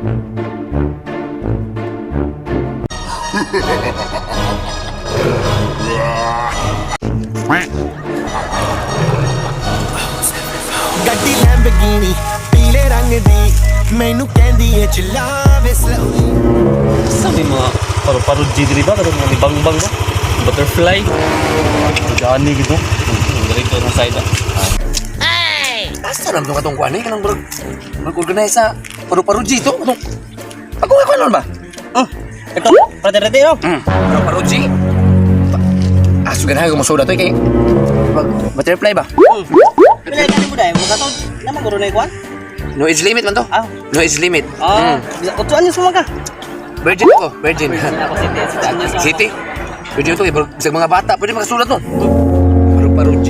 ਗੱਡੀ ਲੈਂਬਰਗਿਨੀ ਪੀਲੇ ਰੰਗ ਦੀ, ਮੈਨੂੰ ਕਹਿੰਦੀ ਏ ਚਲਾਵੇ slowly. Sa may mga paru-paro diri ba? Katong mga bang-bang ba? Butterfly. Gani gito. Diretso ng side ah. Asa lang itong katong kuan eh? Kanang murag mag-organize sa paru-paro G to. Katong ako nga kuan ba? Oh, ito, rete-rete no? Paru-paro G. Aso ganahan ko mosuda to eh, kay butterfly ba? Pila gani mo dai, mga katong naman guro na ikuan? No age limit man to. Ah. No age limit. Ah, bisa kutsuan niyo sumaga. Virgin ako, virgin. Ako city, city anyo sa City. Virgin to kay murag sa mga bata pwede makasulat no. Paru-paro G.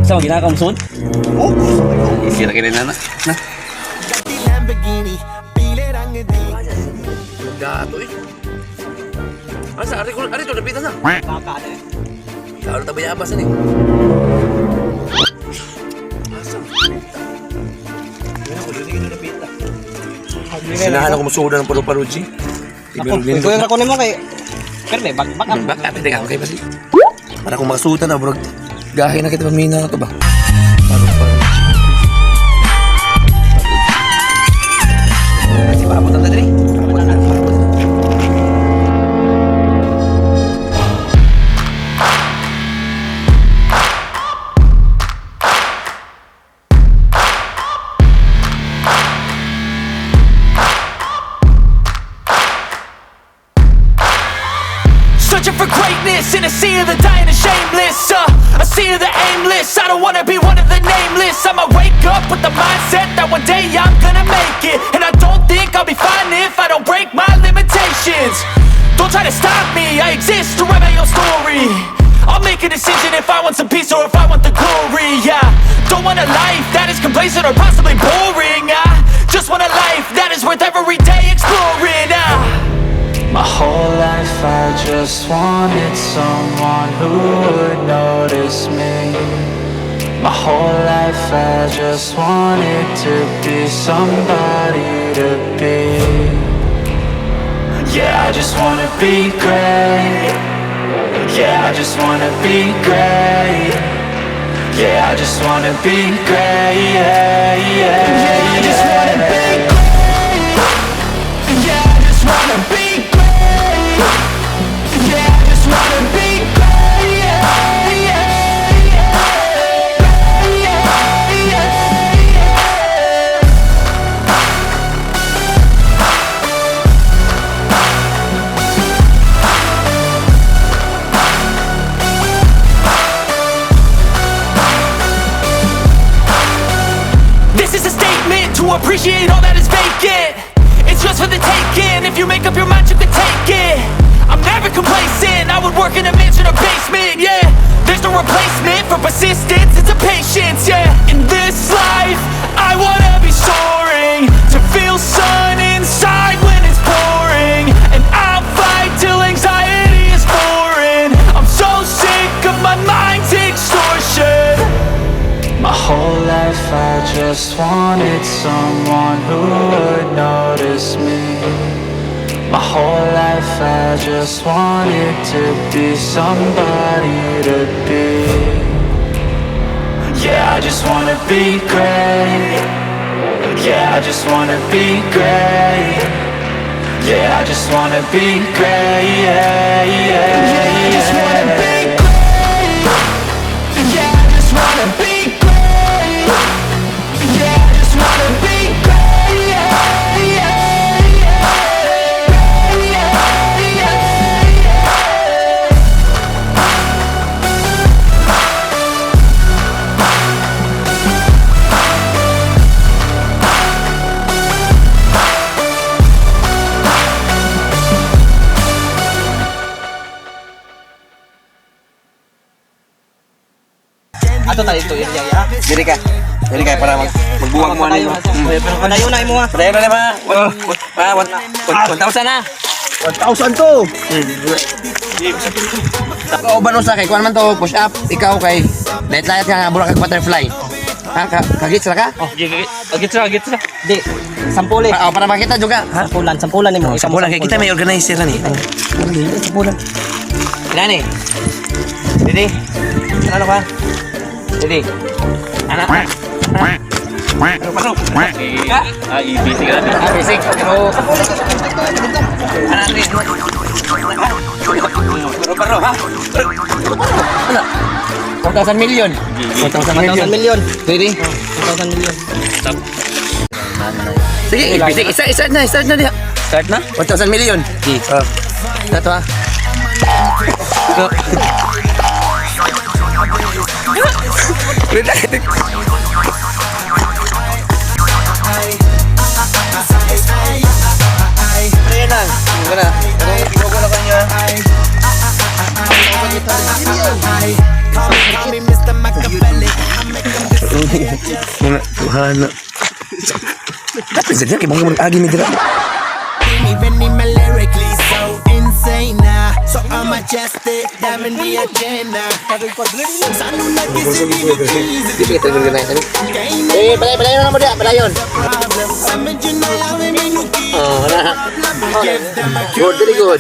Sa ginaka mo sud? Oh, isira kini na na. Na. ਗੱਡੀ ਲੈਂਬਰਗਿਨੀ ਪੀਲੇ ਰੰਗ ਦੀ। Gato eh. Asa ari ko ari to dapitan na. Baka ate. Klaro ta bayabas ani. Asa? Sinahan ako musuda ng paru-paro G. Ako, ikaw yung kunin mo kay Perme, bak bak Bak, teka, okay ba si? Para kung makasuta na, bro. Gahe na kita pamina na to ba? Paru-paro G. Kasi paabot na dali. Paabot na, paabot na. Searching for greatness in a sea of the dying and shameless, a sea of the aimless. I don't wanna be one of the nameless. I'ma wake up with the mindset that one day I'm gonna make it. And I don't think I'll be fine if I don't break my limitations. Don't try to stop me, I exist to write my own story. I'll make a decision if I want some peace or if I want the glory. Yeah, don't want a life that is complacent or possibly boring. I just want a life that is worth every day exploring. My whole life I just wanted someone who would notice me. My whole life I just wanted to be somebody to be. Yeah, I just wanna be great. Yeah, I just wanna be great. Yeah, I just wanna be great. Yeah, I just wanna be great. Yeah, I just wanna be great. Yeah, I just wanna be great. Yeah. This is a statement to appreciate all that is vacant. It's just for the taking. If you make up your mind, you can take it. I'm never complacent. I would work in a mansion or basement, yeah. There's no replacement for persistence. It's a patience, yeah. In this life, I wanna be soaring. To feel sun inside when it's pouring. And I'll fight till anxiety is foreign. I'm so sick of my mind's extortion. My whole life I just wanted someone who would notice me. My whole life I just wanted to be somebody to be. Yeah, I just wanna be great. Yeah, I just wanna be great. Yeah, I just wanna be great. Yeah, I just wanna be great. Yeah, I just wanna be great. Yeah, I just wanna be great. Yeah. Ato tayo ito, iya iya. Dili ka. Dili ka para magbuwag mo ano. Pero padayon na imo ha. Padayon na ba? 1,000 na. 1,000 to. Kauban usa kay kuan man to, push up. Ikaw kay layat-layat ka nga mura kag butterfly. Ha, kagits ra ka? Oh, gits ra, gits ra. Di, sampuli. Oh, para makita juga. Ha? Sampulan, sampulan nimo. Oh, sampulan kay kita may organizer ni. Sampulan. Nani? Didi. Ano ka? Didi. Ana. Ano pa? Ah, i-busy ka na. Ah, basic. Pero ana ni. Pero pero ha? Pero ano? 1,000 million. 1,000 million. 1,000 million. Ready? 1,000 million. Sige, basic. Isa, isa na, start na diha. Start na? 1,000 million. Oh. Ito ah. Go. Relax. Ayan lang. Wala. Ano na kanya? Mga tuhana. Dapat sa diyan kay mga agi mi dira. Even in my lyrically so insane now. So I'm majestic, diamond the agenda. Di pa kita organize ani. Eh, balay balay na mo diya, balayon. Oh, na. Good, very good.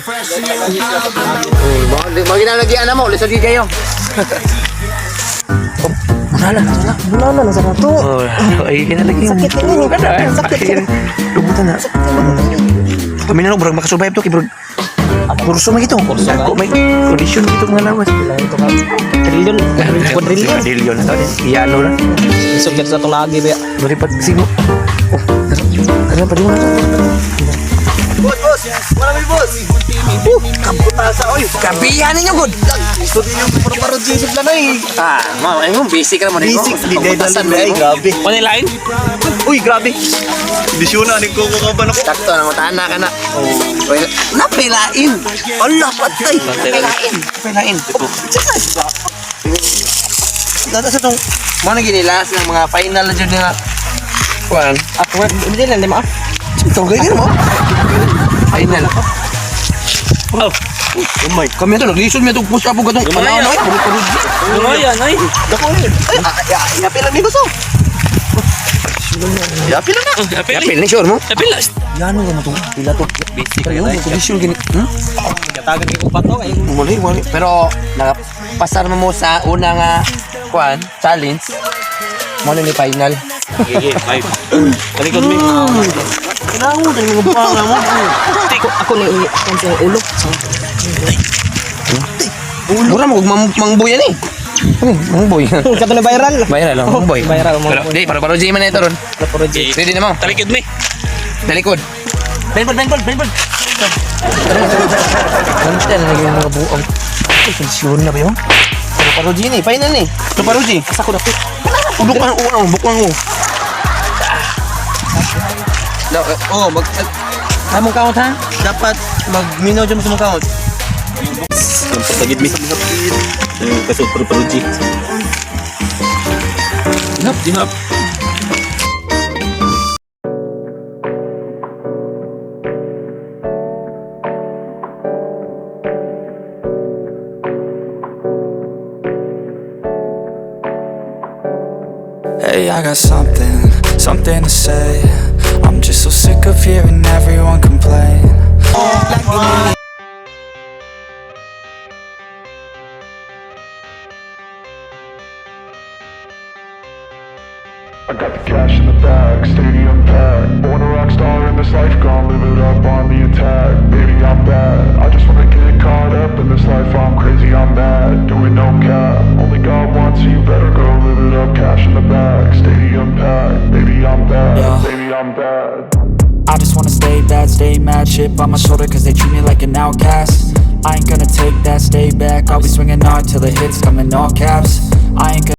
Mo ginalagyan na mo, lisod gyud kayo. Wala na, wala. Wala na sa to. Oh, ay kinalagi. Sakit ninyo. Kada, eh. Sakit. Lubutan na. Kami na lang, murag makasurvive to, kay murag kurso man ito. Kurso ba? Dako may condition dito mga lawas. Ito ka. Trillion, quadrillion. Trillion na to. Iyano na. Isog sa itong lagi ba? Maripat sigo. Oh, tara pa di mo na to. Boss, boss. Wala may boss. Kaputasa oy. Kapihan ninyo gud. Gusto ninyo paro-paro Joseph lang ay. Ah, ma'am, ay mo basic ra mo nimo. Basic, di dahil ay, grabe. Ano yung line? Uy, grabe. Bisyo na, nagkukukaban ako. Sakto nang utana ka na. Oh. Well, napilain. Allah patay. Napilain. Napilain. Oh, tsaka. Data sa tong mo na ginilas ng mga final na jud nga kuan. Ako, hindi lang, di mo ah. Ito ganyan mo. Final. Oh, Oh my, kami to naglisod mi itong push up ug katong Lumaya. ano ay puro puro. lumaya, ay. Dako eh. Ay, yapil lang ni boss. oh. Yapil lang na. Apil, Yapil ni sure mo. apil na. Yano ka mo tong pila to. Basic. Pero yung condition gini. Hmm? Gatagan kay upat to. Ay, Mali, mali. Pero nakapasar mo mo sa una nga kuan challenge. Mo na ni final. Sige, five. Talikod mi. Kailangan mo mga buwang mo. ako ni ang sa ulo. Mura mo kung mangboy yan eh. Ano, mangboy. Kato na viral. Viral lang, mangboy. Viral, Pero, mangboy. di, para G man na ito ron. Puro G. Ready na mo. Talikod mi. Talikod. Benbol, benbol, benbol. Ano na naging mga buong? Ay, kondisyon na ba yun? Pero paro G ni, final ni. Pero paro G. Asa ko na po. Ubok ang uang, bukang mo. Oh, mag Among count ha? dapat magminaw dyan mo sa mga count. Tagid mi. Kasod paro paro G. Hap, di hap. Hey, I got something, something to say. I'm just so sick of hearing everyone complain. I got the cash in the bag, stadium packed. Born a rock star in this life, gon' live it up on the attack. Baby, I'm bad. I just wanna get caught up in this life. I'm crazy, I'm mad, doing no cap. Only God wants you, better go live it up. Cash in the bag, stadium packed. Baby, I'm bad. Yeah. Baby, I'm bad. I just wanna stay bad, stay mad. Chip on my shoulder cause they treat me like an outcast. I ain't gonna take that, stay back. I'll be swinging hard till the hits come in all caps. I ain't gonna